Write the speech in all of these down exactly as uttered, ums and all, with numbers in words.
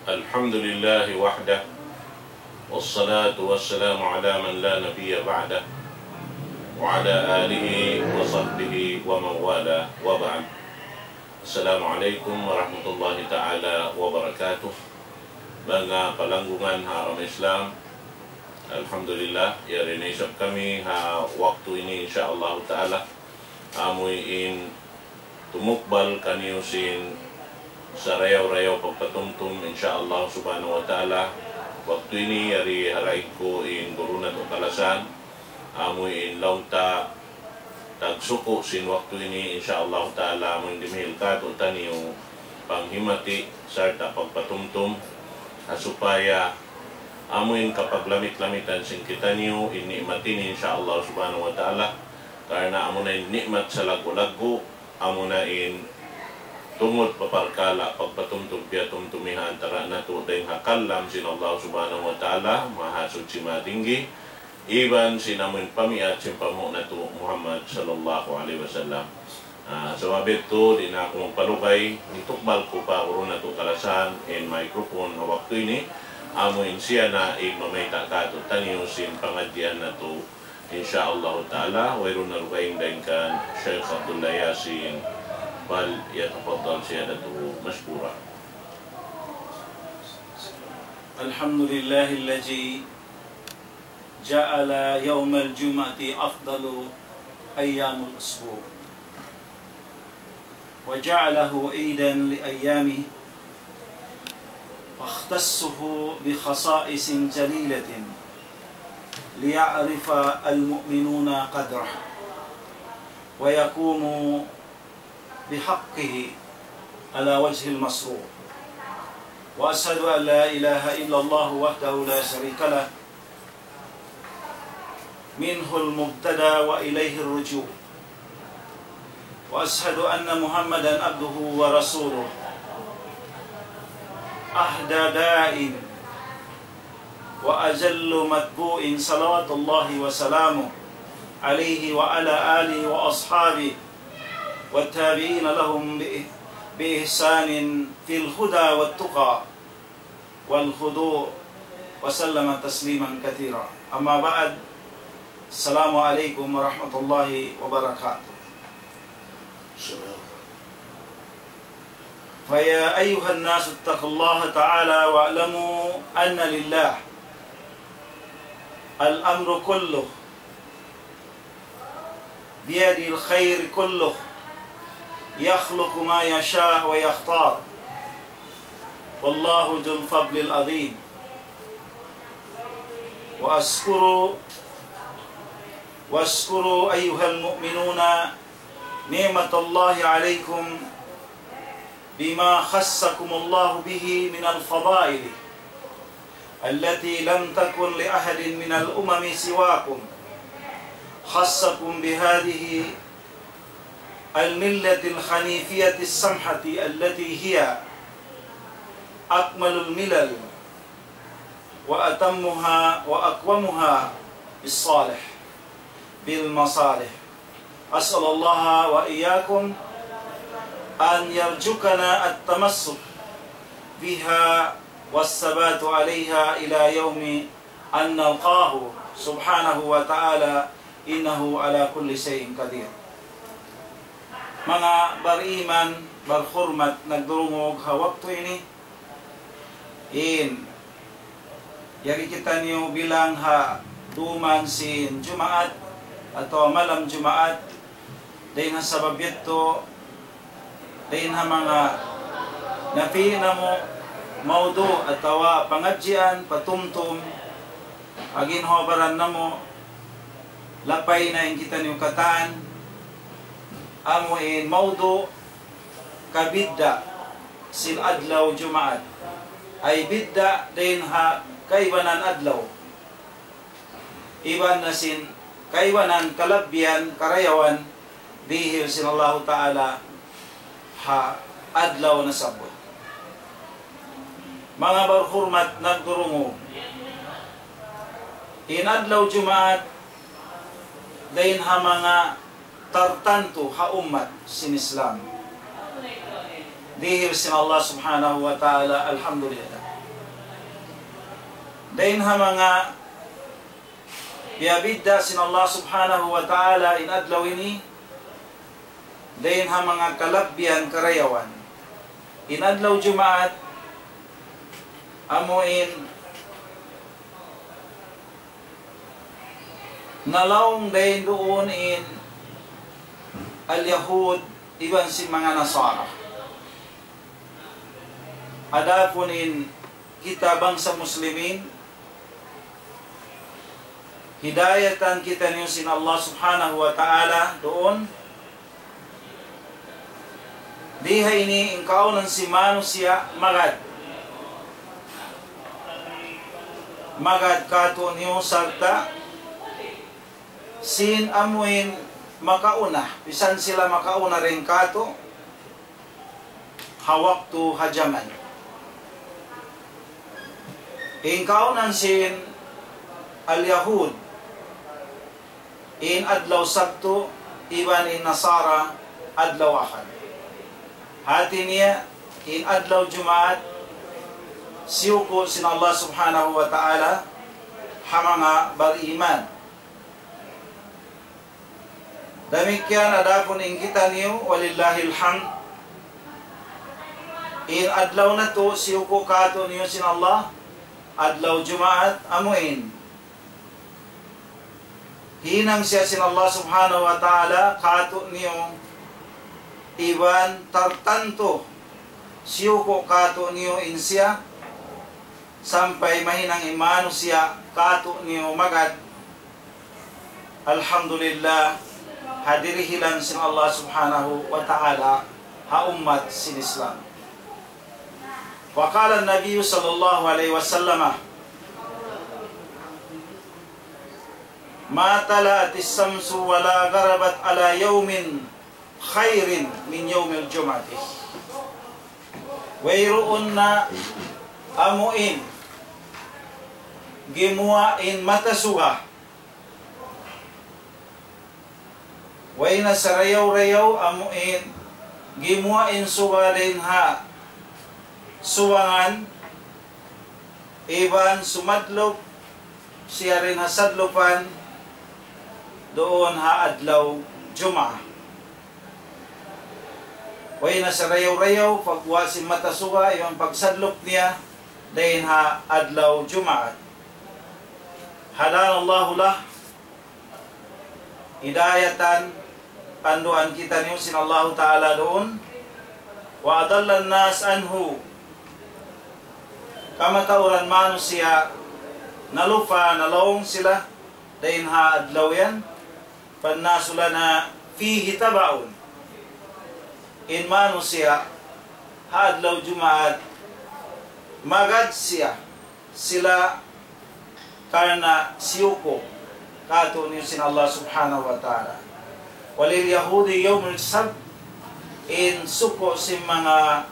الحمد لله وحده، والصلاة والسلام على من لا نبي بعده، وعلى آله وصحبه ومن والاه، وبعد. السلام عليكم ورحمة الله تعالى وبركاته. Manga palanggungan ha agama Islam, alhamdulillah, yari na isab kami ha waktu ini, insya Allah ta'ala. Amu in tumukbal kaniyu sin sarayaw-rayaw pagpatumtum, insya Allah subhanahu wa ta'ala. Waktu ini yari ha daig ku in guru natu' kalasahan, amu in laung ta tagsuku' sin waktu ini, insya Allah ta'ala, amu in dimihil kātu'niyu panghimati sarta' pagpatumtum, ha supaya amu in kapaglamit-lamitan sin kitaniyu in ni'mat ini, insya Allah subhanahu wa ta'ala. Karna' amu na in ni'mat salaggu'-laggu', amu na in tungud pa parkala' pagpatumtum piyatumtumi ha antara' natu' dayn ha kalam sin Allah subhanahu wa ta'ala, mahasuchi matinggi, iban sin amu in pamiyat sin panghu' natu' Muhammad sallallahu alayhi wasallam. Ah, sabab yadtu, di' na aku magpalugay, hitukbal ku pa guru natu' kalasahan in microphone ha waktu ini, amu in siya na in mamayta' kātu'niyu sin pangadjian natu', insya Allah ta'ala. Wayruun na dugaing dayn kan Sheikh Abdullah Yasin, فليتفضل سيادته مشكورا. الحمد لله الذي جعل يوم الجمعة أفضل أيام الأسبوع، وجعله عيدا لأيامه، واختصه بخصائص جليلة ليعرف المؤمنون قدره ويقوموا بحقه على وجه المشروع. وأشهد أن لا إله إلا الله وحده لا شريك له، منه المبتدأ وإليه الرجوع. وأشهد أن محمدا عبده ورسوله، أهدى داع وأجل متبوع، صلوات الله وسلامه عليه وعلى آله وأصحابه والتابعين لهم بإح-، بإحسان في الهدى والتقى والخضوع، وسلم تسليما كثيرا. أما بعد، السلام عليكم ورحمة الله وبركاته. فيا أيها الناس، اتقوا الله تعالى واعلموا أن لله الأمر كله، بيده الخير كله، يخلق ما يشاء ويختار، والله ذو الفضل العظيم. وأشكر، واشكروا أيها المؤمنون نعمة الله عليكم بما خصكم الله به من الفضائل التي لم تكن لأحد من الأمم سواكم، خصكم بهذه الملة الحنيفية السمحة التي هي أكمل الملل وأتمها وأقومها بالصالح، بالمصالح. أسأل الله وإياكم أن يرزقنا التمسك بها والثبات عليها إلى يوم أن نلقاه سبحانه وتعالى، إنه على كل شيء قدير. Manga bariman, barhurmat, nagdurungug ha waktu ini, in yari kitaniyu bilang ha duman sin Jumaat atawa malam Jumaat, dayn ha sabab yadtu, dayn ha manga napī' namu' mawdu' atawa pangadjian, patumtum, aginhawa-baran namu', lapay na in kitaniyu katan, amu in mawdu' kabidda' sin adlaw Jumaat, ay bidda' dayn ha kaibanan adlaw, iban na sin kaibanan kalabbihan karayawan dihil sin Allahu Ta'ala ha adlaw nasabbut. Manga barhurmat nagdurungug, in adlaw Jumaat dayn ha manga tartantu ha ummat sin Islam dihil sin Allah Subhanahu wa Ta'ala, alhamdulillah. Dayn ha manga piyabidda' sin Allah Subhanahu wa Ta'ala in adlaw ini, dayn ha manga kalabbihan karayawan. In adlaw Jumaat, amu in nalaung dayn duun in al-Yahud iban sin manga Nasara. Adapun in kita bangsa Muslimin, hidayatan kitaniyu sin Allah Subhanahu wa Ta'ala duun. Di ha ini in kaunan sin manusiya' magad. Magad kātu'niyu sarta' sin amuin makauna, misan sila makauna dayn kātu', ha waktu ha jaman. In kaunan sin al-Yahud, in adlaw Sabtu, iban in Nasara, adlaw Ahad. Hati niya, in adlaw Jumaat, siyuku' sin Allah Subhanahu wa Ta'ala, ha manga bariman. Damikkiyan adapun in kitaniyu, walillahil hamd. In adlaw natu', siyuku' kātu'niyu sin Allah, adlaw Jumaat, amuin hinang siya sin Allah Subhanahu wa Ta'ala, kātu'niyu, iban tartantu, siyuku' kātu'niyu in siya, sampay mahinang in manusiya' kātu'niyu magad. Alhamdulillah, ha dirihilan sin Allah Subhanahu wa Ta'ala, ha ummat sin Islam. وقال النبي صلى الله عليه وسلم: ما طلعت الشمس ولا غربت على يوم خير من يوم الجمعة. Wayruun na amuin gimuwa' in mata suga. Way na sarayaw-rayaw amuin gimuwa' in suga dayn ha subangan, iban sumadlup siya dayn ha sadlupan duun ha adlaw Jumaat. Way na sarayaw-rayaw pagguwa' sin mata suga iban pagsadlup niya dayn ha adlaw Jumaat. هدانا الله له. Hidayatan, panduan kitaniyu sin Allahu Ta'ala duun. وأضل الناس عنه. Kamatauran manusiya', nalupa, nalaung sila dayn ha adlaw yan. فالناس لنا فيه تبع. In manusiya', ha adlaw Jumaat, magad siya, sila karna' siyuku' kātu'niyu sin Allah Subhanahu wa Ta'ala. ولليهود يوم السبت, in suku' sin manga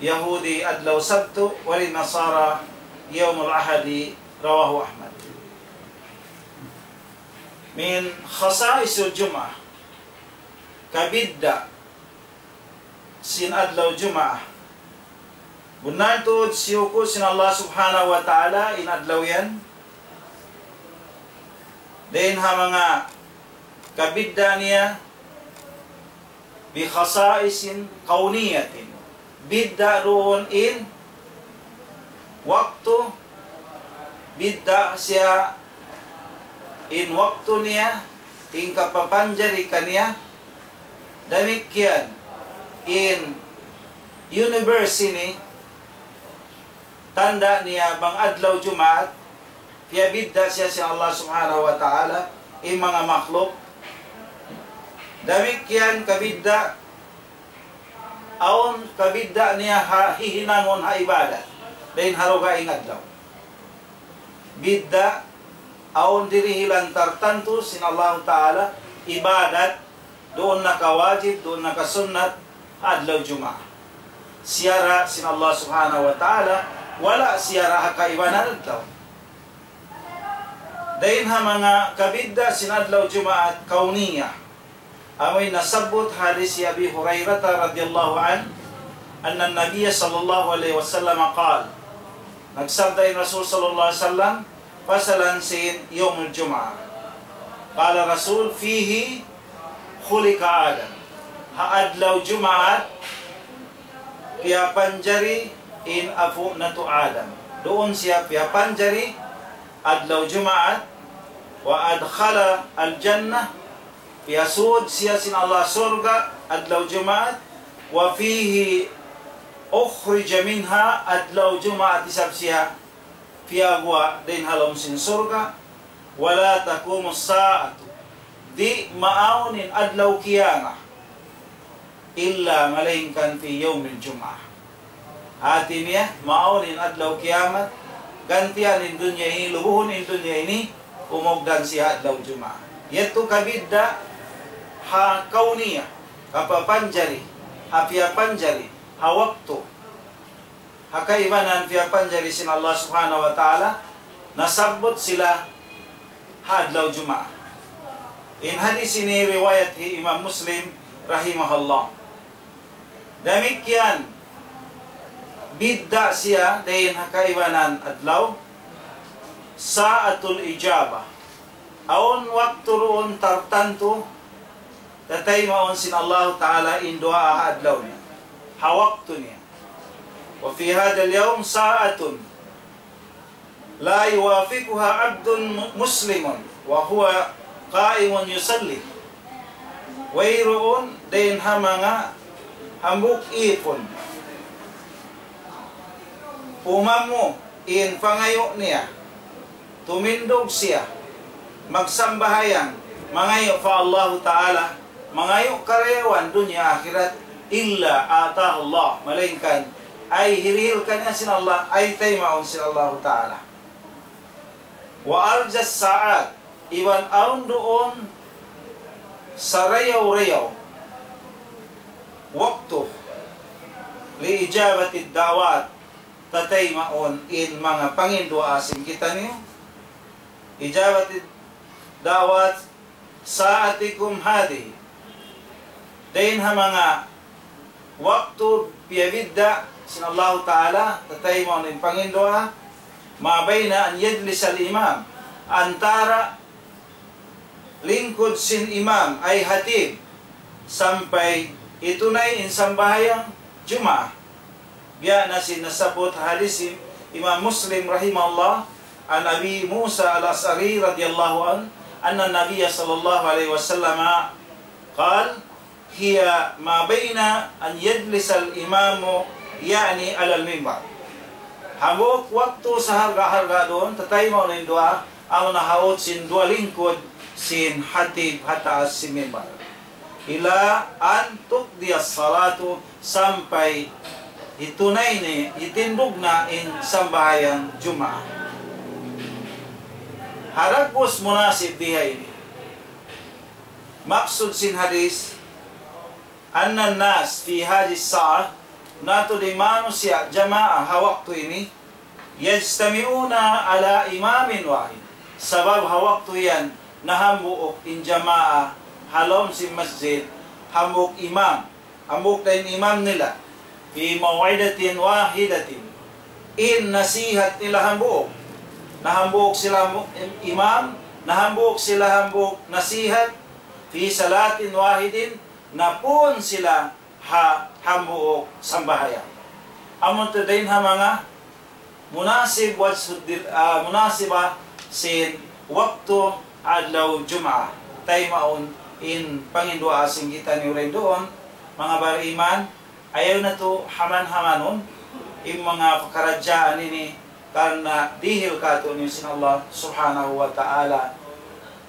Yahudi adlaw Sabtu, وللنصارى يوم الأحد. رواه أحمد. من خصائص الجمعة, kabidda' sin adlaw Jumaat. Bunnal tuud siyuku' sin Allah Subhanahu wa Ta'ala in adlaw yan. Dayn ha manga kabidda' niya, بخصائص كونية. Bidda' duun in waktu, bidda' siya in waktu niya, in kapapanjari kaniya, damikkiyan in universe ini, tanda' niya bang adlaw Jumaat, piyabidda' siya sin Allah Subhanahu wa Ta'ala, in manga makhluk. Damikkiyan kabidda', awn kabidda' niya ha hihinangun ha ibadat dayn ha dugaing adlaw. Bidda', awn dirihilan tartantu sin Allahu Ta'ala, ibadat, duun na kawajib, duun na kasunnat, adlaw Jumaat. Siyara' sin Allah Subhanahu wa Ta'ala, wala' siyara' ha kaibanan adlaw. Dayn ha manga kabidda' sin adlaw Jumaat kawniyah. Amuin nasabbut hadis hi Abi Hurairah radiyallahu anhu, أن النبي صلى الله عليه وسلم قال: Nagsabda in Rasul sallallahu alayhi wasallam, pasalan sin yawmul Jum'ah. Qala Rasul, "Fihi khuliqa Adam." Ha adlaw Jumaat, piyapanjari in apu' natu' Adam. Duun siya piyapanjari adlaw Jumaat, wa adkhala al-jannah, piyasud siya sin Allah surga' adlaw Jumaat, wa fihi ukhrija minha, adlaw Jumaat isab siya piyaguwa' dayn ha lawm sin surga', wa la taqumu sa'atu, di' maawn in adlaw kiyamat, illa malaingkan fi yawmil Jum'ah. Hati niya, maawn in adlaw kiyamat, gantian in dunya ini, lubuhun in dunya ini, umugdan siya adlaw Jum'ah. Yadtu kabidda' ha kawniya, kapapanjari, ha piyapanjari, ha waktu, ha kaibanan piyapanjari sin Allah Subhanahu wa Ta'ala, nasabbut sila ha adlaw Jumaat. In hadis ini riwayat hi Imam Muslim rahimahullah. Damikkiyan bidda' siya dayn ha kaibanan adlaw, sa'atul ijabah. Awn waktu duun tartantu tataymaun sin Allahu Ta'ala in duwaa ha adlaw niya, ha waktu niya. Wa fi hadhal yawm sa'atun la yuwafiquha abdun mu-, muslimun wa huwa qa'imun yusalli. Wayruun dayn ha manga hambuuk īpun umammu in pangayu' niya, tumindug siya, magsambahayang, mangayu' pa Allahu Ta'ala, mangayu' karayawan dunya akhirat, illa atahullah, malaingkan ay hirihil kaniya sin Allah, ay taymaun sin Allahu Ta'ala. Wa arjas sa'at, iban awn duun sarayaw-rayaw waktu, li ijabatid da'wat, tataymaun in manga panginduwaa sin kitaniyu, ijabatid da'wat sa'atikum hadhihi. Dayn ha manga waktu piyabidda' sin Allahu Ta'ala, tataymaun in panginduwaa, ma bayna an yajlisal imam, antara lingkud sin imam, ay hatib, sampay hitunay in sambahayang Jumaat. Biya' na sin nasabbut hadis Imam Muslim rahimahullah, an Abi Musa al-Ash'ari radiyallahu anhu, anna Nabiyya sallallahu alayhi wasallam qal, hiya ma bayna an yajlisal imamu, ya'ni alal mimbar. Hambuuk waktu saharga'-harga' duun, tataymaun in duwaa, amu na ha ut sin duwa lingkud sin hatib ha taas sin mimbar. Ila an tuqdiyas salatu, sampay hitunay na, hitindug na in sambahayang Jumaat. Haragbus munasib biha ini. Maksud sin hadis, anna nas fi hadis sa'ah, natu' di manusiya' jamaa ha waktu ini, yajtami'una ala imamin wahid. Sabab ha waktu yan, nahambuuk in jamaa ha lawm sin masjid, hambuuk imam, hambuuk da in imam nila, fi maw'idatin wahidatin. In nasihat nila hambuuk. Nahambuuk sila hambuuk im-, imam, nahambuuk sila hambuuk nasihat, fi salatin wahidin, napun sila ha hambuuk sambahayang. Amu tuud dayn ha manga munasib wajhud dil-, ah, munasiba sin waktu adlaw Jumaat. Taymaun in panginduwaa sin kitaniyu dayn duun, manga bariman, ayaw natu' haman-hamanun in manga pakaradjaan ini, karna' dihil kātu'niyu sin Allah Subhanahu wa Ta'ala.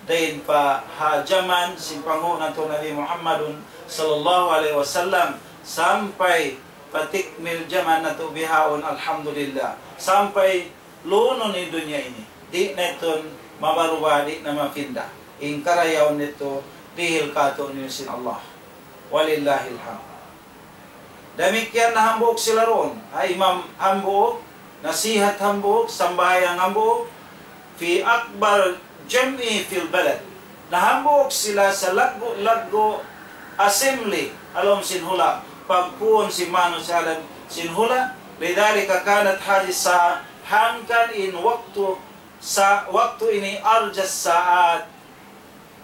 Dayn pa ha jaman sin panghu' natu' Nabi Muhammadun sallallahu alayhi wasallam, sampay pa tikmil jaman natu' bihaun, alhamdulillah. Sampay lunun in dunya ini. Di' na yadtu mabaruba, di' na mapinda. In karayawan yadtu dihil kātu'niyu sin Allah. Walillahil hamd. Damikkiyan na hambuuk sila duun. Ha imam hambuuk, nasihat hambuuk, sambahayang hambuuk, fi akbar jam'i fil balad. Na hambuuk sila sa laggu'-laggu' assembly, ha lawm sin hula', pagpun sin manusiya' ha lawm sin hula', lidhalika kanat hadhihi sa'ah Hangkan in waktu sa-, waktu ini أرجى الساعات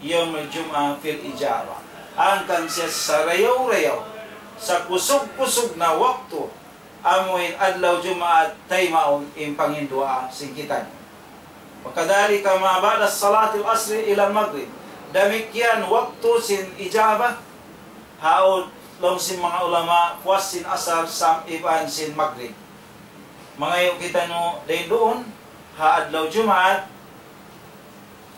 يوم الجمعة في الإجابة. Hangkan siya sarayaw-rayaw, sakusug-kusug na waktu, amu in adlaw Jumaat, taymaun in panginduwaa sin kitaniyu. وكذلك ما بعد صلاة العصر إلى المغرب. Damikkiyan waktu sin ijabah, ha laung sin manga ulama, puas sin asar sam-, iban sin magrib. Mangayu' kitaniyu dayn duun, ha adlaw Jumaat,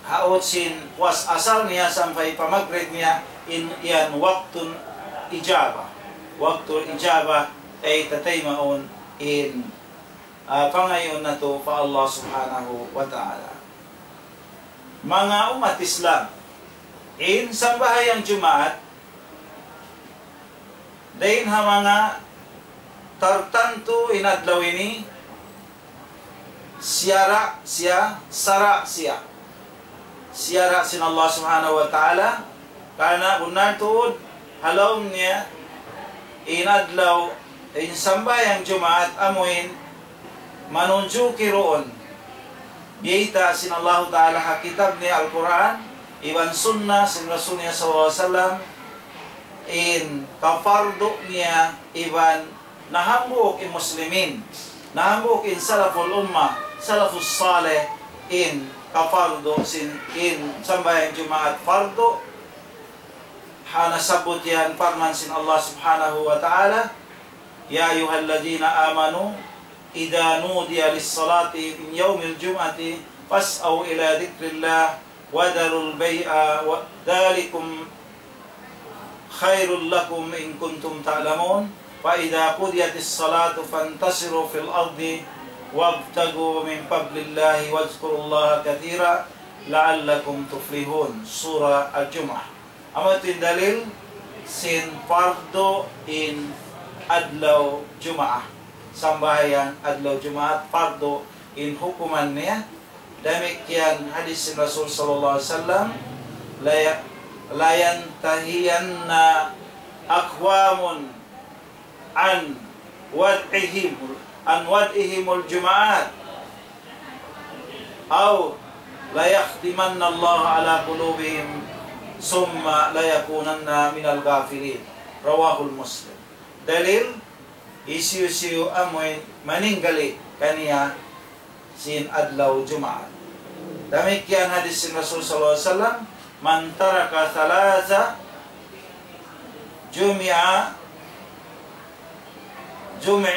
ha ut sin puas asar niya sampay pa magrib niya, in yan waktu ijabah. Waktu ijabah, ay tataymaun in, ah, pangayuun natu' pa Allah Subhanahu wa Ta'ala. Manga ummat Islam, in sambahayang Jumaat, dayn ha manga tartantu in adlaw ini, siyara' siya, sara' siya. Siyara' sin Allah Subhanahu wa Ta'ala, karna' bunnal tuud, ha laum niya, in adlaw, in sambahayang Jumaat, amuin, manunjuki duun, biyayta' sin Allahu Ta'ala ha kitab niya Al-Qur'an, iban sunnah sin Rasul niya sallallahu alayhi wasallam, in kapardu niya, iban na hambuuk in muslimin, na hambuuk in salaful ummah, salafus salih, in kapardu sin, in sambahayang Jumaat pardu, ha nasabbut yan parman sin Allah Subhanahu wa Ta'ala, يا أيها الذين آمنوا إذا نودي للصلاة من يوم الجمعة فاسعوا إلى ذكر الله وذروا البيع ذلكم خير لكم إن كنتم تعلمون. فإذا قضيت الصلاة فانتشروا في الأرض وابتغوا من فضل الله واذكروا الله كثيرا لعلكم تفلحون. Surah Al-Jumu'ah. Amu yadtu in dalil sin pardu in adlaw Jumaat. Sambahayang adlaw Jumaat, pardu in hukuman niya. Damikkiyan hadis sin Rasul sallallahu alayhi wasallam, لا ي-، لينتهين أقوام عن ودعهم، عن ودعهم الجمعات، أو ليختمن الله على قلوبهم، ثم ليكونن من الغافلين. رواه مسلم. Dalil, hisiyu-siyu amuin maninggali kaniya sin adlaw Jumaat. Damikkiyan hadis sin Rasul sallallahu alayhi wasallam, من ترك ثلاث جمع، جمع،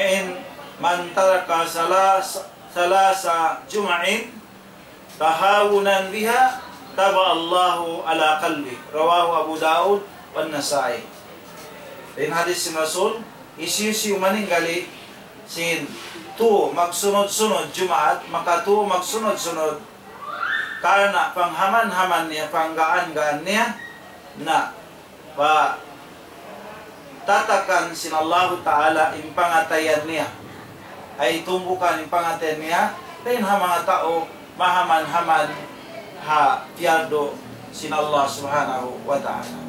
من ترك ثلاث، ثلاث جمع تهاونا بها طبع الله على قلبه. رواه أبو داود والنسائي. In hadis sin Rasul, hisiyu-siyu maninggali sin tū magsunud-sunud Jumaat, maka tū magsunud-sunud, karna' panghaman-haman niya, panggaan-gaan niya, na patatakan sin Allahu Ta'ala in pangatayan niya. Ay tumbukan in pangatayan niya, dayn ha manga tau mahaman-haman ha piyardu sin Allah Subhanahu wa Ta'ala.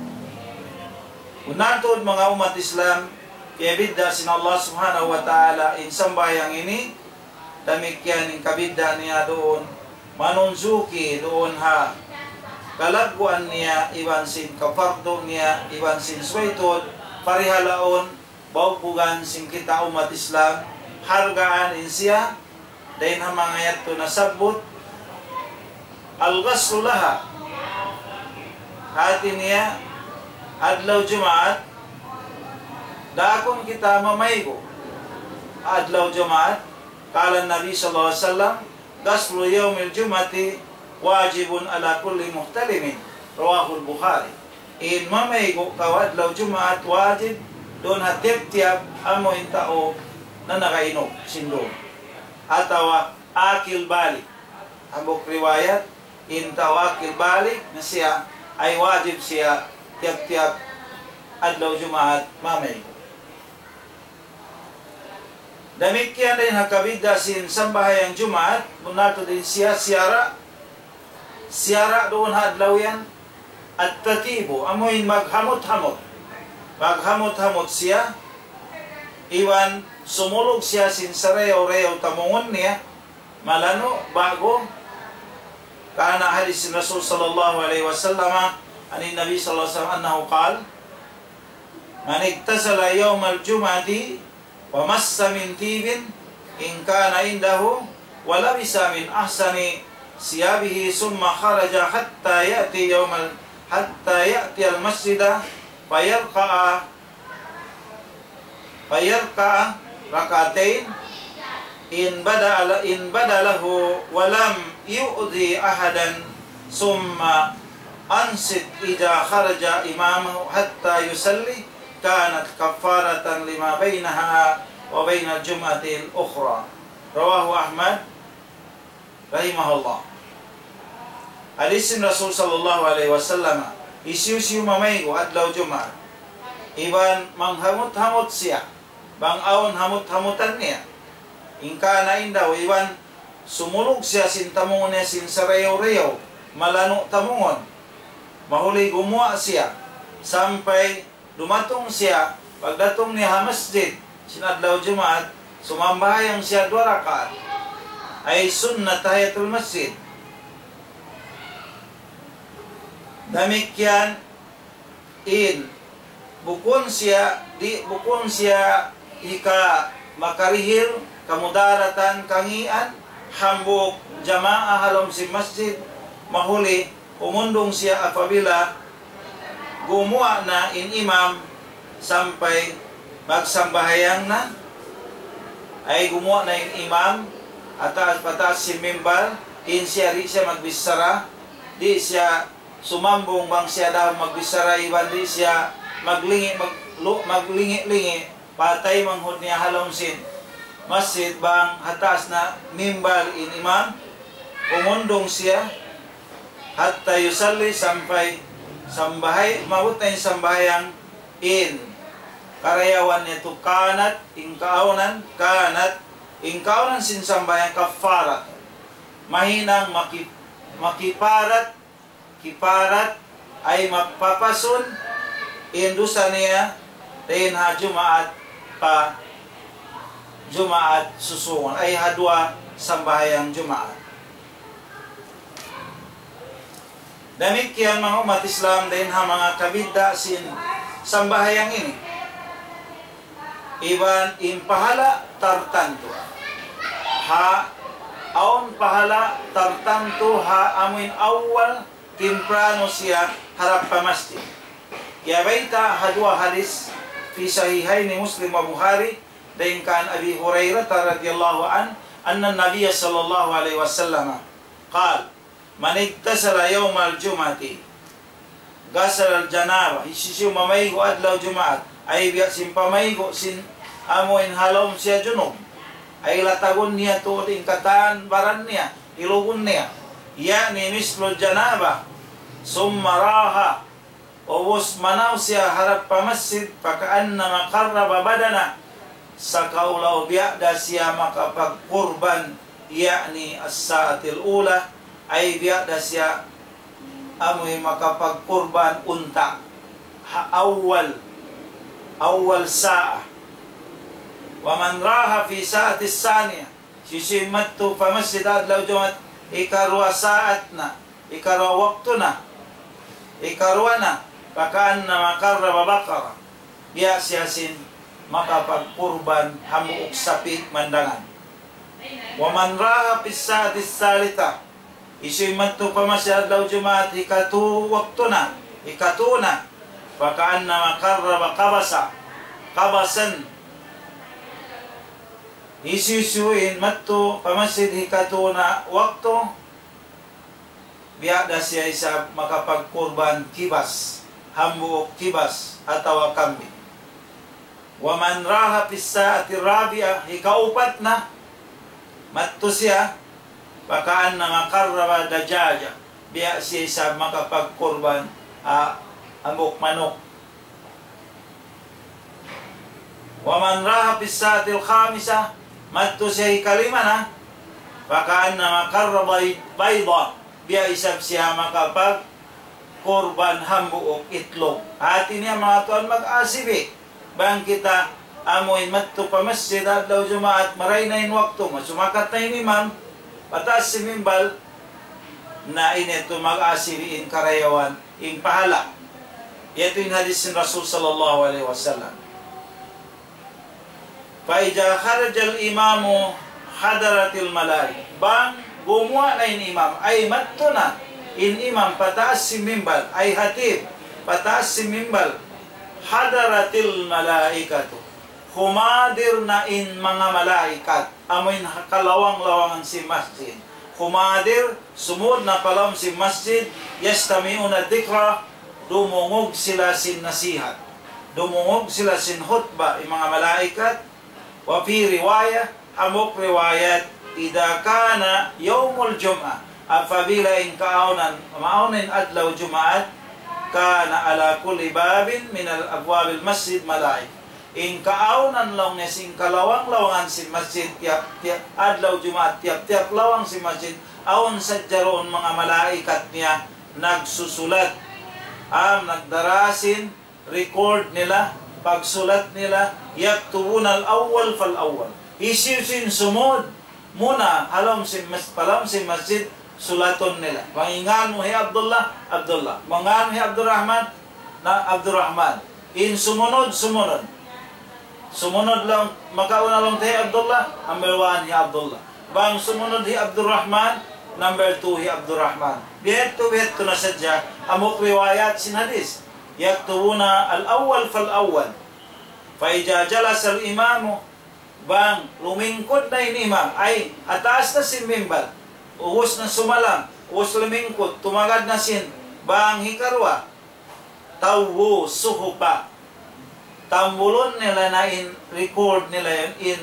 Bunnal tuud manga ummat Islam, kiyabidda' sin Allah Subhanahu wa Ta'ala in sambahayang ini, damikkiyan in kabidda' niya duun, manunjuki duun ha kalagguan niya, iban sin kapardu niya, iban sin subay tuud parihalaun, baugbugan sin kita ummat Islam, hargaan in siya, dayn ha manga yadtu nasabbut, الغسل لها. Hati niya, adlaw Jumaat, daakun kita mamaygu'. Adlaw Jumaat, قال النبي صلى الله عليه وسلم، غسل يوم الجمعة واجب على كل محتلم. رواه البخاري. In mamaygu' kaw adlaw Jumaat wajib duun ha tiyap-tiyap amu in tau nanagainug sin dum. Atawa akil balig. Hambuuk riwayat, in tau akil balig na siya ay wajib siya tiyap-tiyap adlaw Jumaat mamaygu'. Damikkiyan dayn ha kabidda' sin sambahayang Jumaat, bunnal tuud in siya siyara', siyara' duun ha adlaw yan, التطيب, amuin maghamut-hamut. Maghamut-hamut siya, iban sumulug siya sin sarayaw-rayaw tamungun niya, malanu' ba'gu. Karna' hadis sin Rasul sallallahu alayhi wasallam, عن النبي صلى الله عليه وسلم أنه قال: من اغتسل يوم الجمعة ومس من طيب إن كان عنده ولبس من أحسن ثيابه ثم خرج حتى يأتي يوم ال-، حتى يأتي المسجد فيركع فيركع ركعتين إن بدا ل-، إن بدا له ولم يؤذ أحدا ثم أنصت إذا خرج إمامه حتى يصلي كانت كفارة لما بينها وبين الجمعة الأخرى. رواه أحمد رحمه الله. Hadis sin Rasul sallallahu alayhi wasallam, hisiyu-siyu mamaygu' adlaw Jumaat, iban manghamut-hamut siya, bang awn hamut-hamutan niya, إن كان عنده, iban sumulug siya sin tamungun niya sin sarayaw-rayaw, malanu' tamungun, mahuli gumuwa' siya, sampay dumatung siya, pagdatung niya ha masjid sin adlaw Jumaat, sumambahayang siya duwa rakaat, ay sunnat tahiyatul masjid. Damikkiyan in, bukun siya, di', bukun siya hika makarihil, kamudaratan, kangian, hambuuk jamaa ha lawm sin masjid, mahuli umundung siya apabila gumuwa' na in imam sampay magsambahayang na, ay gumuwa' na in imam, ataas, pataas sin mimbar, in siya di' siya magbichara, di' siya sumambung bang siya daw magbichara, iban di' siya maglingi', mag-, lu-, maglingi'-lingi', patay manghud niya ha lawm sin masjid bang ha taas na mimbar in imam, umundung siya, حتى يصلي, sampay sambahay-, maabut na in sambahayang in karayawan niya tu كانت, in kaawnan, كانت, in kaawnan sin sambahayang كفارة. Mahinang maki-, makiparat, kiparat, ay mapapasun in dusa niya dayn ha Jumaat pa Jumaat susungun, ay ha duwa sambahayang Jumaat. Damikkiyan manga ummat Islam dayn ha manga kabidda' sin sambahayang ini. Iban in pahala' tartantu. Ha, awn pahala' tartantu ha amuin awwal timpranu siya harap pa masjid. Kiyabayta' ha duwa hadis في صحيحين مسلم وبخاري, dayn kan Abi Hurairah radiyallahu anhu, أن النبي صلى الله عليه وسلم قال: من اغتسل يوم الجمعة غسل الجنابة. Hisiyu-siyu mamaygu' adlaw Jumaat, ay biya' sin pamaygu' sin amuin ha lawm siya junub, ay latagun niya tuud in katan baran niya, hilugun niya, يعني مثل الجنابة, ثم راح, ubus manaw siya harap pa masjid, فكأنما قرب بدنة, sakaula biya' da siya makapagkurban, يعني الشاة الأولى, ay biya' da siya amuin makapagkurban unta'. Ha awwal, awwal sa'a. ومن راح في الساعة الثانية, hisiyu-siyu in madtu pa masjid adlaw Jumaat, ikaruwa saat na, ikaruwa waktu na, ikaruwa na, فكأنما قرب بقرة, biya' siya sin makapagkurban hambuuk sapi' mandangan. ومن راح في الساعة الثالثة, hisiyu in madtu pa masjid adlaw Jumaat, hikatu waktu na, hikatu na, فكأنما قرب كبشا, كبشا. Hisiyu-siyu in madtu pa masjid hikatu na waktu, biya' da siya isab makapagkurban kibas, hambuuk kibas atawa kambing. ومن راح في الساعة الرابعة, hikaupat na, madtu siya, فكأنما قرب دجاجة, biya' siya isab makapagkurban, ah, hambuuk manuk. ومن راح في الساعة الخامسة, madtu siya hikalima na, فكأنما قرب بيضة, biya' isab siya makapagkurban hambuuk itlug. Hati niya manga tuwan mag-asibi, bang kita amuin madtu pa masjid adlaw Jumaat, maray na in waktu, masumakat na in imam, Pataas sin mimbal, na ini tumaas in karayawan, in pahala. Yadtu in hadith sin Rasul sallallahu alayhi wasallam. فإذا خرج الإمام حضرت الملائكة. Bang gumuwa' na in imam, ay madtu na in imam pataas sin mimbal, ay hatib, pataas sin mimbal, حضرت الملائكة. Humadir na in manga malaikat, amuin kalawang-lawangan sin masjid. Humadir, sumud na pa lawm sin masjid, يستمعون الذكر, dumungug sila sin nasihat. Dumungug sila sin khutbah, in manga malaikat. وفي رواية, hambuuk riwayat, إذا كان يوم الجمعة, apabila in kaawnan, maawn in adlaw Jumaat, كان على كل باب من أبواب المسجد ملائكة. In kaawnan laung niya sin kalawang-lawangan sin masjid tiyap-tiyap adlaw Jumaat, tiyap-tiyap lawang sin masjid, awn sadja duun manga malaikat niya nagsusulat. Am, nagdara sin record nila, pagsulat nila, يكتبون الأول فالأول. Hisiyu-siyu in sumud muna ha lawm sin mas-, pa lawm sin masjid, sulatun nila. Bang in ngan mu hi Abdullah, Abdullah. Bang in ngan mu hi Abdurrahman, na Abdurrahman. In sumunud, sumunud. Sumunud laung, makauna laung ta hi Abdullah, number one hi Abdullah. Bang sumunud hi Abdurrahman, number two hi Abdurrahman. Bihadtu, bihadtu na sadja, hambuuk riwayat sin hadith. يكتبون الأول فالأول. فإذا جلس الإمام, bang lumingkud na in imam, ay, ha taas na sin mimbal, ubus na sumalam, ubus lumingkud, tumagad na sin, bang hikaruwa, طووا الصحف. Tambulun nila na in record nila yaun, in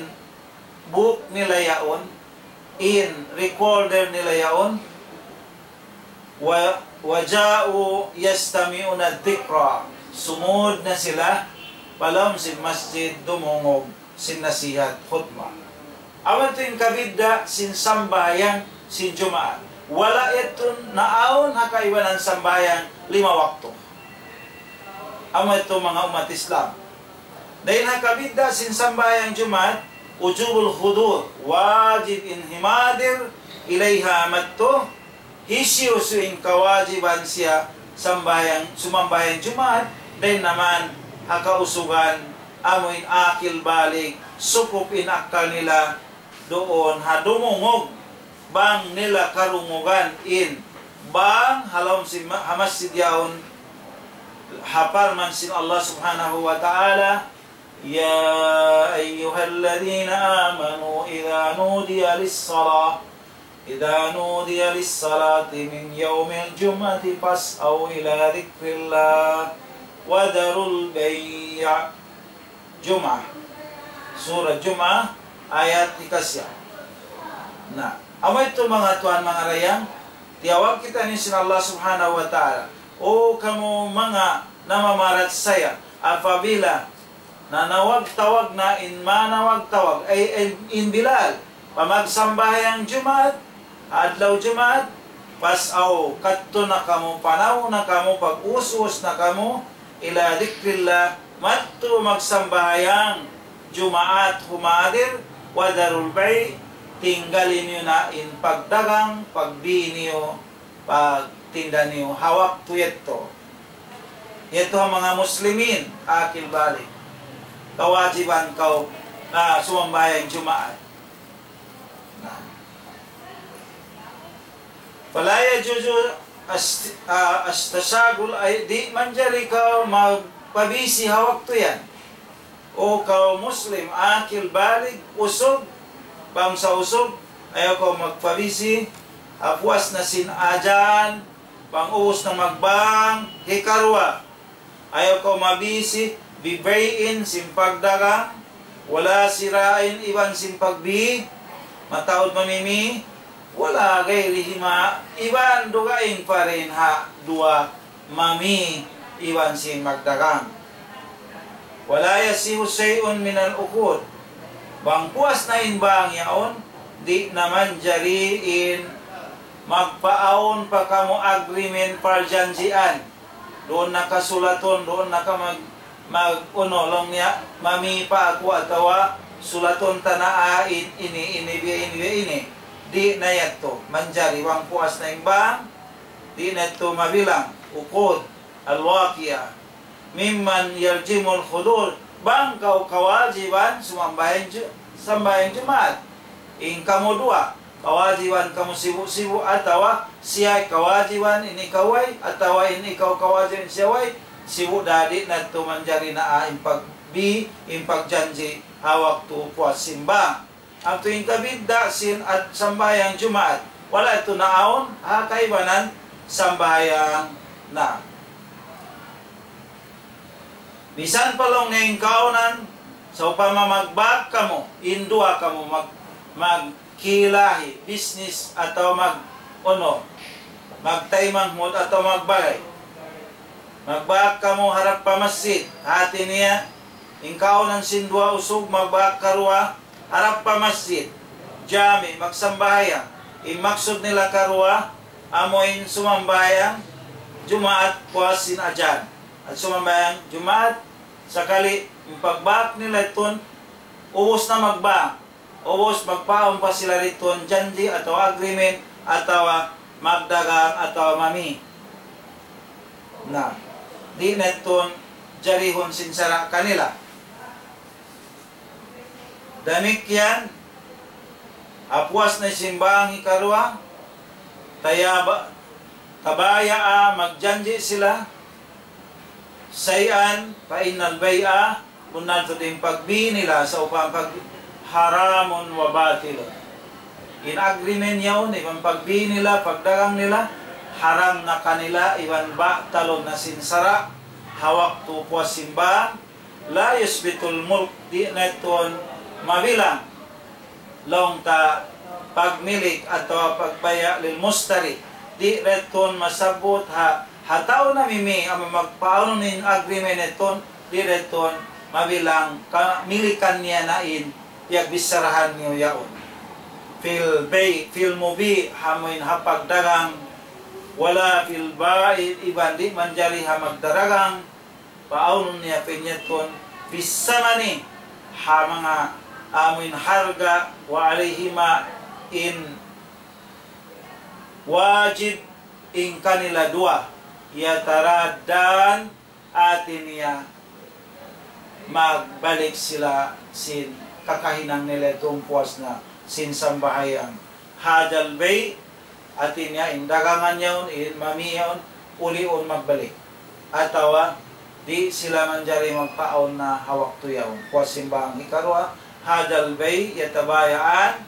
book nila yaun, in recorder nila yaun. و-, وجاءوا يستمعون الذكر. Sumud na sila pa lawm sin masjid dumungug sin nasihat, khutbah. Amu yadtu in kabidda' sin sambahayang sin Jumaat. Wala' yadtu naawn ha kaibanan sambahayang lima waktu. Amu yadtu manga ummat Islam. Dayn ha kabidda' sin sambahayang Jumaat, وجوب الحضور, wajib in himadir, إليها, madtu, hisiyu-siyu in kawajiban siya sambahayang, sumambahayang Jumaat, dayn naman ha kausugan, amu in akil balig, sukup in akkal nila, duun ha dumungug, bang nila karungugan in, bang ha lawm sin ma-, ha masjid yaun, ha parman sin Allah Subhanahu wa Ta'ala, يا أيها الذين آمنوا إذا نودي للصلاة، إذا نودي للصلاة من يوم الجمعة فاسعوا إلى ذكر الله وذروا البيع. Jum'ah. Surat Jum'ah, ayat hikasiyam. Na, amu yadtu manga tuwan, manga dayang, tiyawag kitaniyu sin Allah Subhanahu wa Ta'ala. O kamu manga namamarachaya, apabila nanawag-tawag na in manawag-tawag, ay, ay, in Bilal, pa magsambahayang Jumaat, adlaw Jumaat, فاسعوا, kadtu na kamu, panaw na kamu, pag-us-us na kamu, إلى ذكر الله, madtu magsambahayang Jumaat, humadir, وذروا البيع, tinggali niyu na in pagdagang, pagbi niyu, pagtinda niyu, ha waktu yadtu. Yadtu ha manga muslimin, akil balig. Kawajiban kaw, ah, sumambahayang Jumaat. Na. فلا يجوز الس-، ah, التشاغل, ay, di' manjari kaw magpabisi ha waktu yan. O kaw Muslim, akil balig, usug, bangsa usug, ayaw kaw magpabisi, ha puas na sin adhan, bang ubus na magbang, hikaruwa. Ayaw kaw mabisi, ببيع, sin pagdagang, ولا شراء, iban sin pagbi, mataud mamimi, ولا غيرهما, iban dugaing pa dayn ha duwa mami iban sin magdagang. ولا يصح شيء من العقود. Bang puas na in bang yaun, di' na manjari in magpaawn pa kamu agreement, parjanjian. Duun na ka sulatun, duun na ka mag-, mag-, unu, laung niya, mami pa aku atawa sulatun ta na, ah, in-, ini, ini, biya' ini, biya' ini. Di' na yadtu manjari bang puas na in bang, di' na yadtu mabilang ukud al-waqi'a mimman yalzimul hudur, bang kaw kawajiban sumambahayang Ju-, sambahayang Jumaat. In kamu duwa, kawajiban kamu sibu'-sibu' atawa siya kawajiban in ikaw way, atawa in ikaw kawajiban siya way, sibu' da, di' na yadtu manjari na in pagbi-, in pagjanji' ha waktu puas sin bang. Amtu in kabidda' sin at sambahayang Jumaat. Wala' yadtu naawn ha kaibanan sambahayang na. Misan pa laung niya in kaunan, sawpama magbak kamu, in duwa kamu mag-, magkilahi, business atawa mag-, unu, magtaymanghud atawa magbagay. Magbak kamu harap pa masjid, hati niya, in kaunan sin duwa usug magbak karuwa, harap pa masjid, jami', magsambahayang. In maksud nila karuwa, amu in sumambahayang Jumaat puas sin ajan. At sumambahayang Jumaat, sakali in pagbak nila yadtu, ubus na magbak. Ubus magpaawn pa sila yadtu janji' atawa agreement atawa magdagang atawa mami. Na, di' na yadtu jarihun sin sara' kanila. Damikkiyan, ha puas na sin bang hikaruwa, tayaba-, tabaya'a, magjanji' sila, shay'an, fa innal bay'a, bunnal tuud in pagbi nila, sawpama pag-, haramun wa batilun. In agreement yaun, iban pagbi nila, pagdagang nila, haram na kanila, iban batalun na sin sara', ha waktu puas sin bang, la yusbitul mulk, di' na yadtu mabilang laung ta pagmilik atawa pagbaya' lil mushtari. Di' da yadtu masabbut ha, ha tau namimi amu magpaawn in agreement yadtu, di' da yadtu mabilang kamilikan niya na in piyagbicharahan niyu yaun. Fil bay', fil mubi', amu in ha pagdagang, wala fil ba'i', iban di' manjari ha magdaragang, paawnun niya pa in yadtu, fis samani, ha manga amu in harga, wa alayhima, in wajib in kanila duwa, yataraddan, hati niya magbalik sila sin kakahinang nila yadtu puas na sin sambahayang. Hadhal bay', hati niya in dagangan yaun, in mami yaun, uliun magbalik. Atawa di' sila manjari magpaawn na ha waktu yaun. Puas sin bang hikaruwa, hadhal bay' yatabaya'an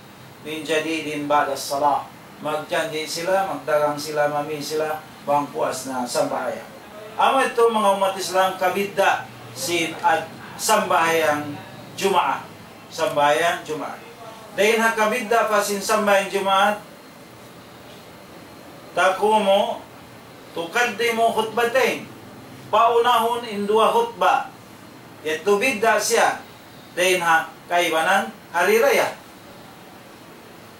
min jadidin ba'das salah. Magjanji' sila, magdagang sila, mami sila, bang puas na sambahayang. Amu yadtu manga ummat Islam kabidda' sin at sambahayang Jumaat. Sambahayang Jumaat. Dayn ha kabidda' pa sin sambahayang Jumaat, taqumu, tuqaddimu khutbatayn. Paunahun in duwa khutba. Yadtu bidda' siya dayn ha kaibanan hari raya.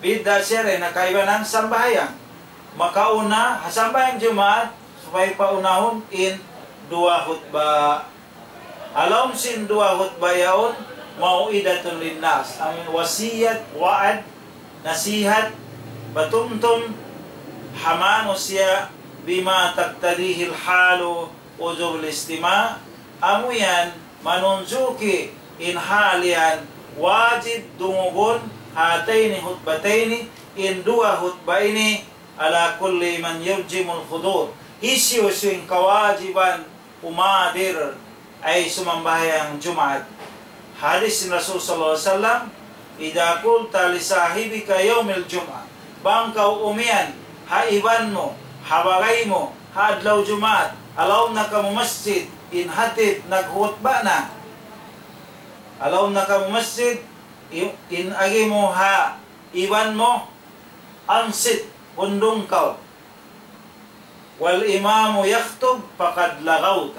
Bidda' siya dayn ha kaibanan sambahayang. Makauna ha sambahayang Jumaat, supaya paunahun in duwa khutba. Ha lawm sin duwa khutba yaun, maw'idatun linnas. Amu in wasiyat, wa'ad, nasihat, patumtum, ha manusiya', bima taqtadihil halu, wujubul istima', amu yan, manunjuki in hal yan, wajib dungugun, hatayni khutbatayni, in duwa khutba ini, ala kulli man yalzimul hudur. Hisiyu-siyu in kawajiban humadir, ay sumambahayang Jumaat. Hadis sin Rasul sallallahu alayhi wasallam, إذا قلت لصاحبك يوم الجمعة, bang kaw umiyan ha iban mu, ha bagay mu, ha adlaw Jumaat, ha lawm na kamu masjid, in hatib nagkhutba na. Ha lawm na kamu masjid, i-, in agi mu ha iban mu, ansit, hundung kaw. والإمام يخطب فقد لغوت.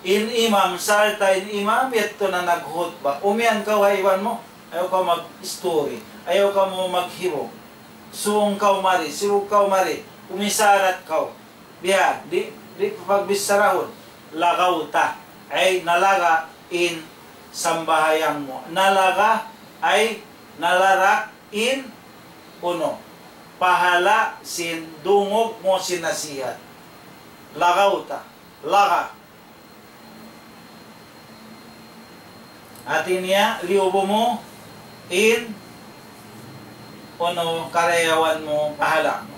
In imam, sarta' in imam, yadtu na nagkhutba. Umiyan kaw ha iban mu, ayaw kaw mag-story, ayaw kamu maghibug. Sūng kaw mari, sibug kaw mari, umisarat kaw. Biya', di', di' pagbissarahun. Laghawta, ay nalaga' in sambahayang mu. Nalaga' ay nalarak in unu. pahala' sin dungug mu sin nasihat. Lagaw ta. Laga. Hati niya, liyubu mu in unu karayawan mu pahala'.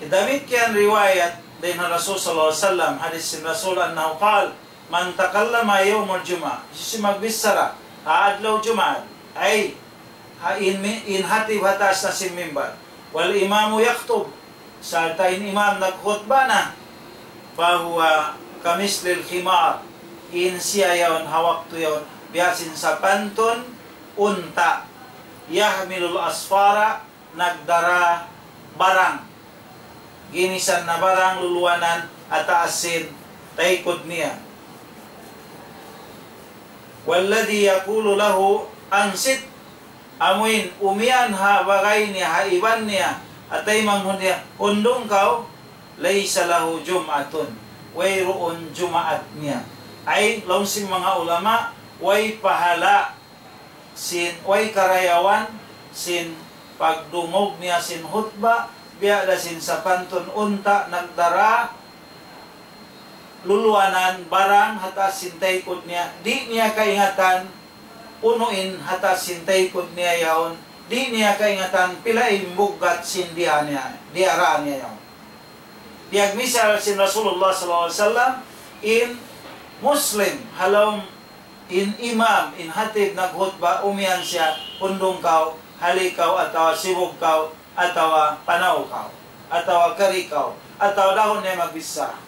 Damikkiyan riwayat dayn ha Rasul sallallahu alayhi wasallam, hadith sin Rasul أنه قال: من تكلم يوم الجمعة, hisiyu-siyu magbichara ha adlaw Jumaat, ay, ha in, mi-, in hatib ha taas na sin mimbar. والإمام يخطب, sarta' in imam nagkhutba na. فهو كمثل الحمار, in siya yaun ha waktu yaun biya' sin sapantun unta'. يحمل أسفارا, nagdara barang. Ginisan na barang luluwanan ha taas sin taykud niya. والذي يقول له أنصت, amuin umiyan ha bagay niya, ha iban niya, ha taymanghud niya, hundung kaw, ليس له جمعة, wayruun Jumaat niya. Ay, laung sin manga ulama, way pahala' sin, way karayawan sin pagdungug niya sin hutba, biya' da sin sapantun unta' nagdara luluwanan barang ha taas sin taykud niya, di' niya kaingatan unu in ha taas sin taykud niya yaun, di' niya kaingatan pila in buggat sin diya niya, diyara niya yaun. Piyagmisal sin Rasulullah sallallahu alayhi wasallam, in Muslim, ha lawm in imam, in hatib naghutba, umiyan siya, hundung kaw, hali kaw, atawa sibug kaw, atawa panaw kaw, atawa kari kaw, atawa dahun niya magbichara.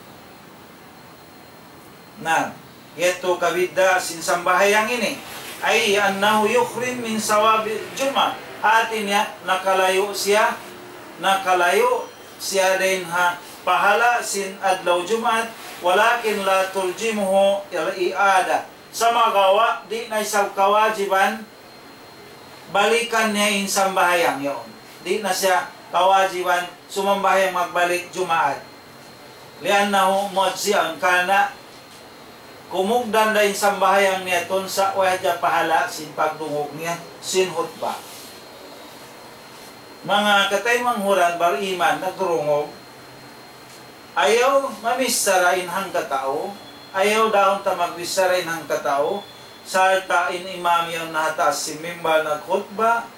Na, yadtu kabidda' sin sambahayang ini. أي أنه يحرم من ثواب الجمعة. Hati niya, nakalayu' siya, nakalayu' siya dayn ha pahala' sin adlaw Jumaat, ولكن لا تلزمه الإعادة. Sumagawa', di' na isab kawajiban balikan niya in sambahayang yaun. Di' na siya kawajiban sumambahayang magbalik Jumaat. لأنه مجزئ, karna' kumugdan da in sambahayang niya tun sa' way hadja pahala' sin pagdungug niya sin hutba. Manga kataymanghuran bariman nagdurungug, ayaw mamichara in hangkatau, ayaw dahun ta magbichara in hangkatau, sarta' in imam yaun na ha taas sin mimbar nagkhutba,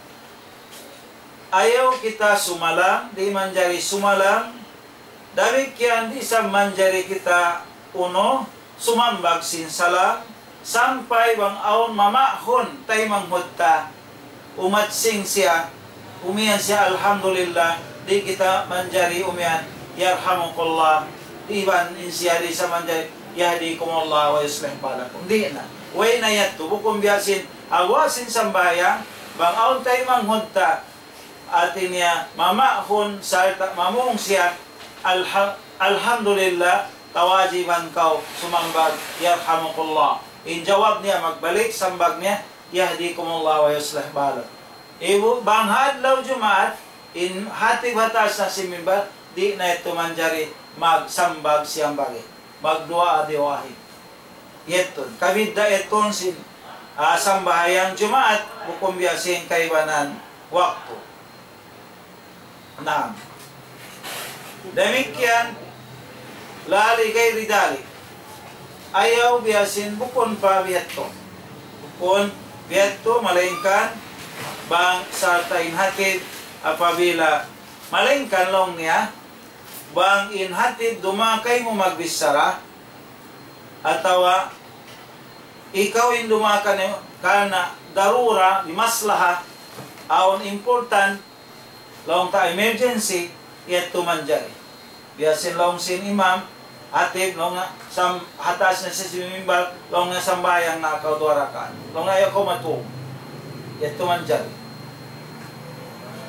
ayaw kita sumalang, di' manjari sumalang, damikkiyan di' isab manjari kita unu, sumambag sin salam, sampay bang awn mamahun taymanghud ta, umatsing siya, umiyan siya, "Alhamdulillah," di' kita manjari umiyan, "Yarhamukallah," iban in siya di' sa manjari, "Yahdikumullah wa yuslih balakum." Di' na. Way na yadtu, bukun biya' sin, ha guwa' sin sambahayang, bang awn taymanghud ta, hati niya, mamahun, sarta' mamung siya, "Alha-, Alhamdulillah, kawajiban kaw sumambag, Yarhamukallah." In jawab niya, magbalik sambag niya, "Yahdikumullah wa yuslih balakum." Ibu, bang ha adlaw Jumaat, in hatib ha taas na sin mimbar, di' na yadtu manjari magsambag siyambagi, magduwaa-duwaahi. Yadtu, kabidda' yadtu sin, ah, sambahayang Jumaat, bukun biya' sin kaibanan waktu. Naam. Damikkiyan, لا لغير ذلك. Ayaw biya' sin bukun pa biya' yadtu. Bukun biya' yadtu, malaingkan bang sarta' in hatib apabila, malaingkan laung niya, bang in hatib dumaak kaymu magbichara, atawa ikaw in dumaak kaniya karna' darura, di' maslaha, awn important, laung ta emergency, yadtu manjari. Biya' sin laung sin imam, hatib, laung niya, sam-, ha taas na siya sin mimbar, laung niya sambahayang na kaw duwa rakaat. Laung niya ayaw kaw matug. Yadtu manjari.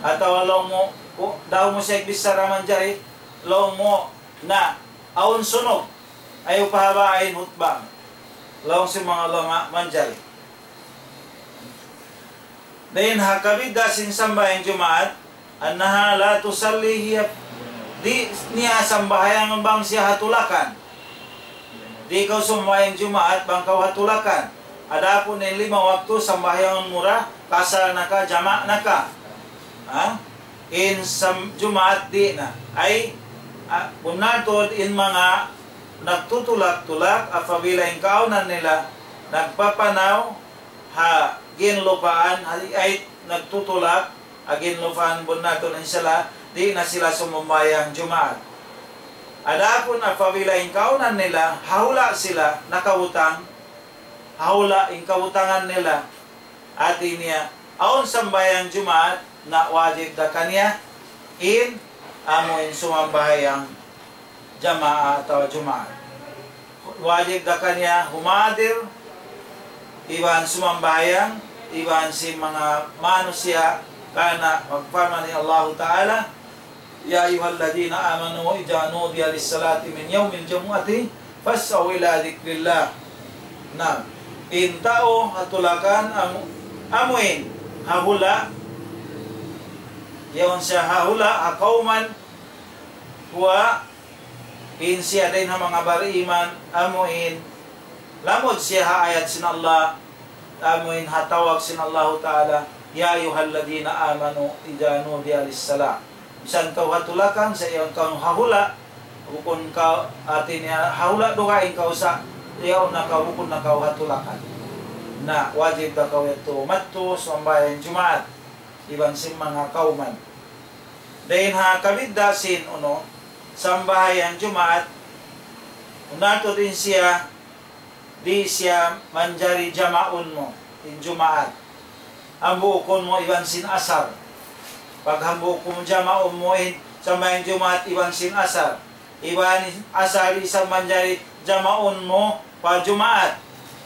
Atawa laung mu, ku-, daw mu siya bichara manjari, laung mu na, awn sunug, ayaw pahabai in hutba. Laung sin manga ulama manjari. Dayn ha kabidda' sin sambahayang Jumaat, أنها لا تصلي هي, di' niya sambahayangun bang siya ha tulakan. Di' kaw sumambahayang Jumaat bang kaw ha tulakan. Adapun in lima waktu sambahayangun mu ra, kasal na ka, jama' na ka. Ha? In sam-, Jumaat di' na. Ay, ah, bunnal tuud in manga nagtutulak-tulak, apabila in kaawnan nila nagpapanaw ha ginlupaan, ha, ay nagtutulak ha ginlupaan, bunnal tuud in sila, di' na sila sumambahayang Jumaat. Adapun apabila in kaawnan nila, ha hula' sila nakabutang, ha hula' in kabutangan nila, hati niya, awn sambahayang Jumaat, na wajib da kaniya in amu in sumambahayang jamaa atawa Jumaat. Wajib da kaniya humadir iban sumambahayang iban sin manga manusiya', karna' magparman in Allahu Ta'ala, يا أيها الذين آمنوا إذا نودي للصلاة من يوم الجمعة فاسعوا إلى ذكر الله. Na, in tau ha tulakan amu, amu in ha hula', yaun siya ha hula', ha kawman, huwa in siya dayn ha manga bariman, amu in lamud siya ha ayat sin Allah, amu in ha tawag sin Allahu Ta'ala, يا أيها الذين آمنوا إذا نودي للصلاة. Misan kaw ha tulakan, sa' yaun kaw ha hula', bukun kaw, hati niya, ha hula' dugaing kaw sa', yaun na kaw, bukun na kaw ha tulakan. Na, wajib da kaw yadtu madtu, sumambahayang Jumaat, iban sin manga kawman. Dayn ha kabidda' sin, unu, sambahayang Jumaat, bunnal tuud in siya, di' siya manjari jamaun mu in Jumaat. Hambuukun mu iban sin asar. Paghambuukun mu, jamaun mu in sambahayang Jumaat iban sin asar. Iban asar di' sa manjari jamaun mu pa Jumaat.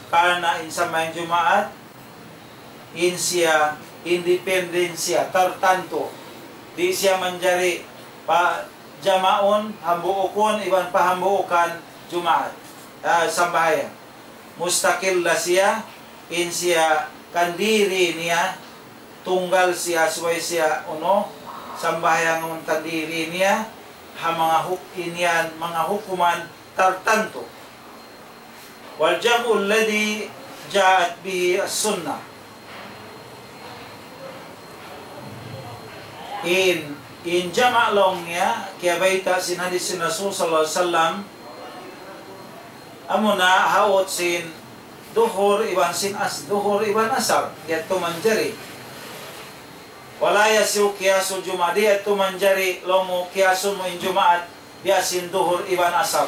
Karna' in sambahayang Jumaat, in siya, independent siya, tartantu. Di' siya manjari pa jamaun, hambuukun, iban pahambuukan Jumaat, ah, sambahayang. Mustakil da siya, in siya kandiri niya, tunggal siya, subay siya, unu, sambahayangun kandiri niya, ha manga huk-, in yan, manga hukuman tartantu. والجمع الذي جاءت به السنة. In, in jama' laung niya, kiyabayta' sin hadis sin Rasul sallallahu alayhi wasallam, amuna ha awt sin duhur iban sin as-, duhur iban asar, yadtu manjari. ولا يصح قياس الجمعة, di' yadtu manjari laung mu kiyasun mu in Jumaat, biya' sin duhur iban asar.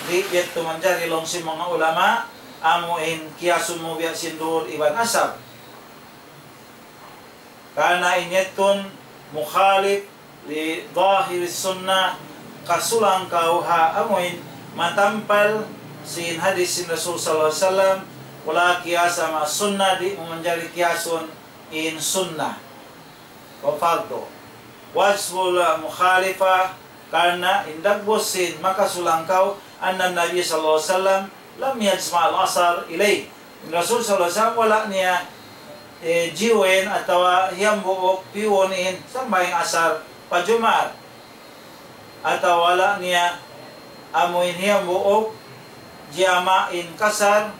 Di' yadtu manjari laung sin manga ulama, amu in kiyasun mu biya' sin duhur iban asar. Karna' in yattun مخالف لظاهر السنة, kasulangkaw ha amu in matampal sin hadis sin Rasul sallallahu alayhi wasallam, ولا قياس مع السنة, di' mu manjari kiyasun in sunnah wa fardu. وجه المخالفة, karna' in dagbus sin makasulangkaw, أن النبي صلى الله عليه وسلم لم يجمع العصر إليه. In Rasul sallallahu alayhi wasallam wala' niya, eh, jiwin atawa hiyambuuk piyun in sambahayang asar pa Jumaat. Atawa wala' niya amu in hiyambuuk jama' in kasar,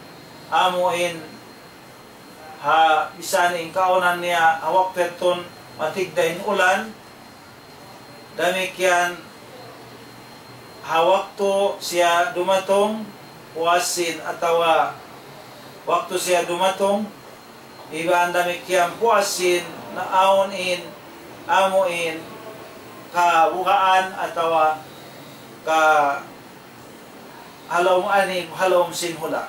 amu in ha, misan in kaawnan niya, ha waktu yattun matigda' in ulan, damikkiyan ha waktu siya dumatung, puas sin atawa waktu siya dumatung, iban damikkiyan puas sin naawn in, amu in, kabugaan atawa ka ha lawm ani, ha lawm sin hula'.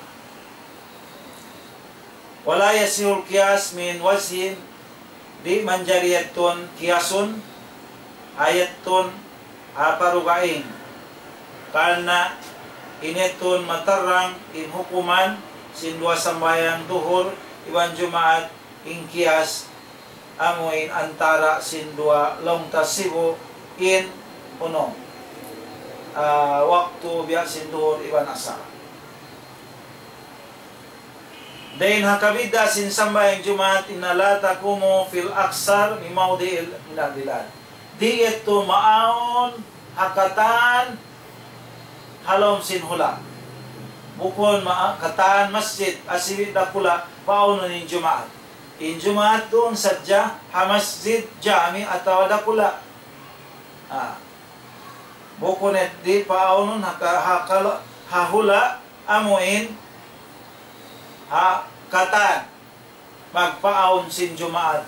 ولا يصح القياس من وجه, di' manjari yattun kiyasun, ha yattun, ha pa dugaing. Karna' in yattun matarrang in hukuman sin duwa sambahayang duhur iban Jumaat, in kiyas amu in antara' sin duwa laung ta sibu' in unu, ah, waktu biya' sin duhur iban asar. Dayn ha kabidda' sin sambahayang Jumaat, إنها لا تقوم في الأقصر من موضع من البلاد. Di' yadtu maawn ha katan ha lawm sin hula'. Bukun ma-, katan masjid, asibi' dakula', paawnun in Jumaat. In Jumaat duun sadja ha masjid jami atawa dakula'. Ah. Bukun di' paawnun ha ka-, ha kal-, ha hula' amuin ha katan magpaawn sin Jumaat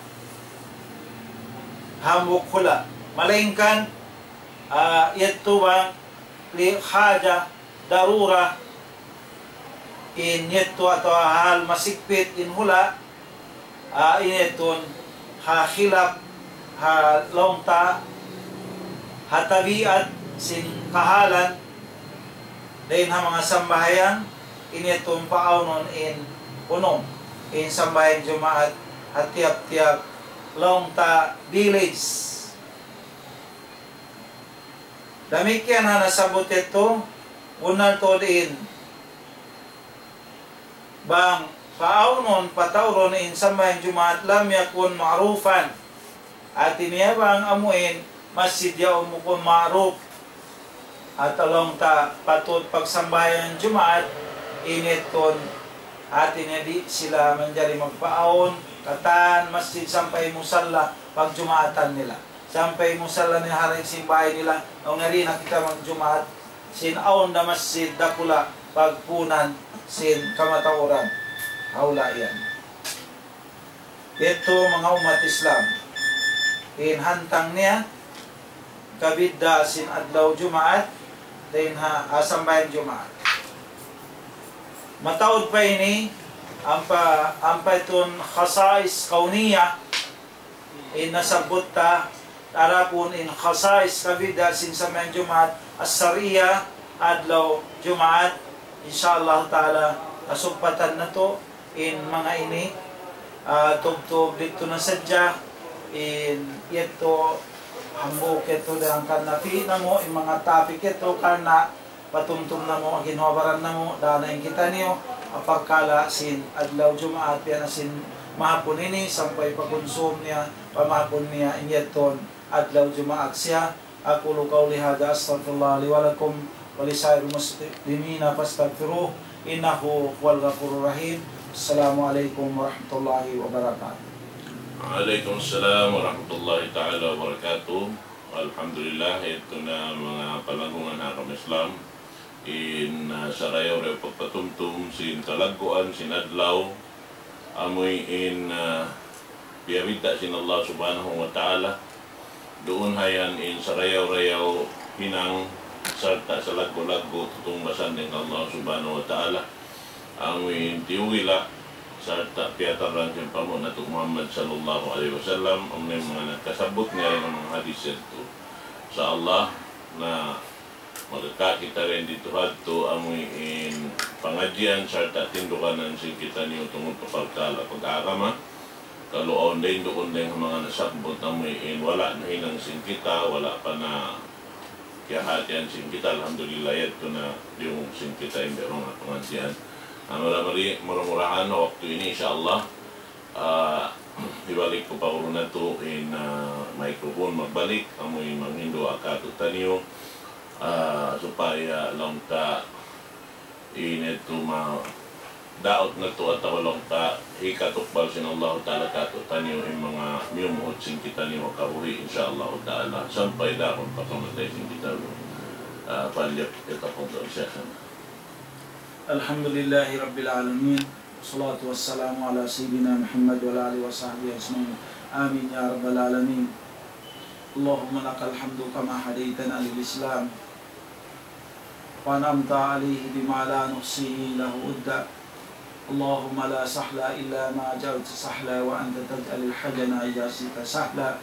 hambuuk hula'. Malaingkan, ah, yadtu bang li haja darura in yadtu atawa hal masigpit in hula', ah, in yadtu ha khilaf, ha laung ta, ha tabiat sin kahalan, dayn ha manga sambahayang, in yadtu paawnun in unu, in sambahayang Jumaat, ha tiyap-tiyap laung ta village. Damikkiyan ha nasabbut yadtu, bunnal tuud in bang paawnun, pataurun in sambahayang Jumaat, لم يكن معروفا. Hati niya bang amuin masjid yaun bukun ma'ruf. Atawa laung ta patut pagsambahayang Jumaat, in yadtu, hati niya di' sila manjari magpaawn, katan masjid sampay musalla pagjumaatan nila. Sampay musalla nila ha dayn sin bāy nila, awn yari na kita magjumaat, sin awn da masjid dakula' pagpunan sin kamatauran. Hawla yan. Yadtu manga ummat Islam. In hantang niya, kabidda' sin adlaw Jumaat, dayn ha, ah, sambahayang Jumaat. Mataud pa ini, ampa, ampa yadtu khasais kawniyah, in nasabbut ta, adapun in khasais kabidda' sin sambahayang Jumaat, as-shar'iyyah, adlaw Jumaat, insya Allah ta'ala, kasugpatan natu' in manga ini, ah, tubtub didtu na sadja, in yadtu hambuuk yadtu dayn kan napi' namu', in manga topic yadtu karna' patumtum namu', ginhawa-baran namu', dayn ha in kitaniyu, ha parkala' sin adlaw Jumaat, biya' na sin mahapun ini, sampay pakunsum niya, pa mahapun niya, in yadtu adlaw Jumaat siya. أقول قولي هذا أستغفر الله لي ولكم ولسائر المسلمين فاستغفروه إنه هو الغفور الرحيم. السلام عليكم ورحمة الله وبركاته. Wa alaykum salam warahmatullahi ta'ala wabarakatuh. Alhamdulillah, yadtu na manga palanggungan ha agama Islam. In, ah, sarayaw-rayaw pagpatumtum sin kalagguan sin adlaw, amuin, ah, piyabidda' sin Allah Subhanahu wa Ta'ala. Duun ha yan in sarayaw-rayaw hinang sarta' salaggu'-laggu' tutungbasan dayn Allah Subhanahu wa Ta'ala. Amuin tiyuwila sarta' piyataran sin panghu' natu' Muhammad sallallahu alayhi wasallam, amuin manga nagkasabbut niya dayn ha manga hadith yadtu. Insya Allah, na magkakita' kita dayn didtu hadtu amuin pangadjian sarta' tinduganan sin kitaniyu tungud pa parkala' pag-agama. Kalu awn dayn duun dayn ha manga nasabbut amuin wala' nahinang sin kita, wala' pa nakiyahatihan sin kita, alhamdulillah, yadtu na diyungug sin kita in biya' manga pangadjian. Ah, mara-mari, mura-murahan waktu ini, insya Allah, ah, hibalik ku pa unu natu' in, ah, microphone magbalik, amuin manghindu' kātu'niyu, ah, supaya laung ta in yadtu ma-, daut natu' atawa laung ta hikatukbal sin Allahu Ta'ala kātu'niyu in manga miyumuhut sin kitaniyu ha kabuhi', insya Allahu Ta'ala, sampay daakun pa kamatay sin kita. Ah, فليتفضل شيخنا. الحمد لله رب العالمين. والصلاة والسلام على سيدنا محمد وعلى آله وصحبه أجمعين. آمين يا رب العالمين. اللهم لك الحمد كما هديتنا للإسلام وأنعمت عليه بما لا نحصي له عدا. اللهم لا سهل إلا ما جعلته سهلا وأنت تجعل الحزن إذا شئت سهلا.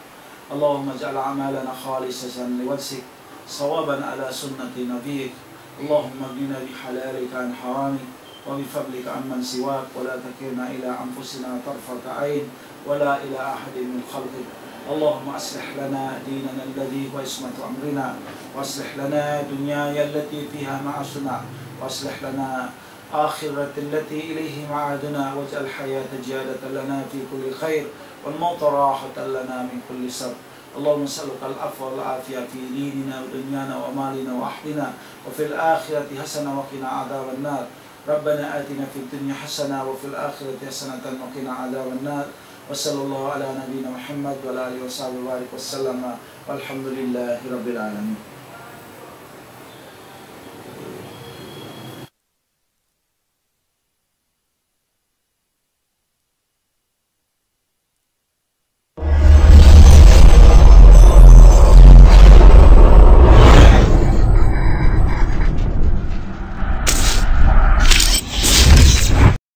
اللهم اجعل أعمالنا خالصة لوجهك صوابا على سنة نبيك. اللهم اغننا بحلالك عن حرامك وبفضلك عمن سواك ولا تكلنا إلى أنفسنا طرفة عين ولا إلى أحد من خلقك. اللهم أصلح لنا ديننا الذي هو عصمة أمرنا وأصلح لنا دنيانا التي فيها معاشنا وأصلح لنا آخرة التي إليه معادنا، واجعل الحياة زيادة لنا في كل خير، والموت راحة لنا من كل شر. اللهم نسألك العفو والعافية في ديننا ودنيانا ومالنا وأهلنا، وفي الآخرة حسنة وقنا عذاب النار. ربنا آتنا في الدنيا حسنة وفي الآخرة حسنة وقنا عذاب النار. وصلى الله على نبينا محمد وعلى آله وصحبه وبارك وسلم. والحمد لله رب العالمين.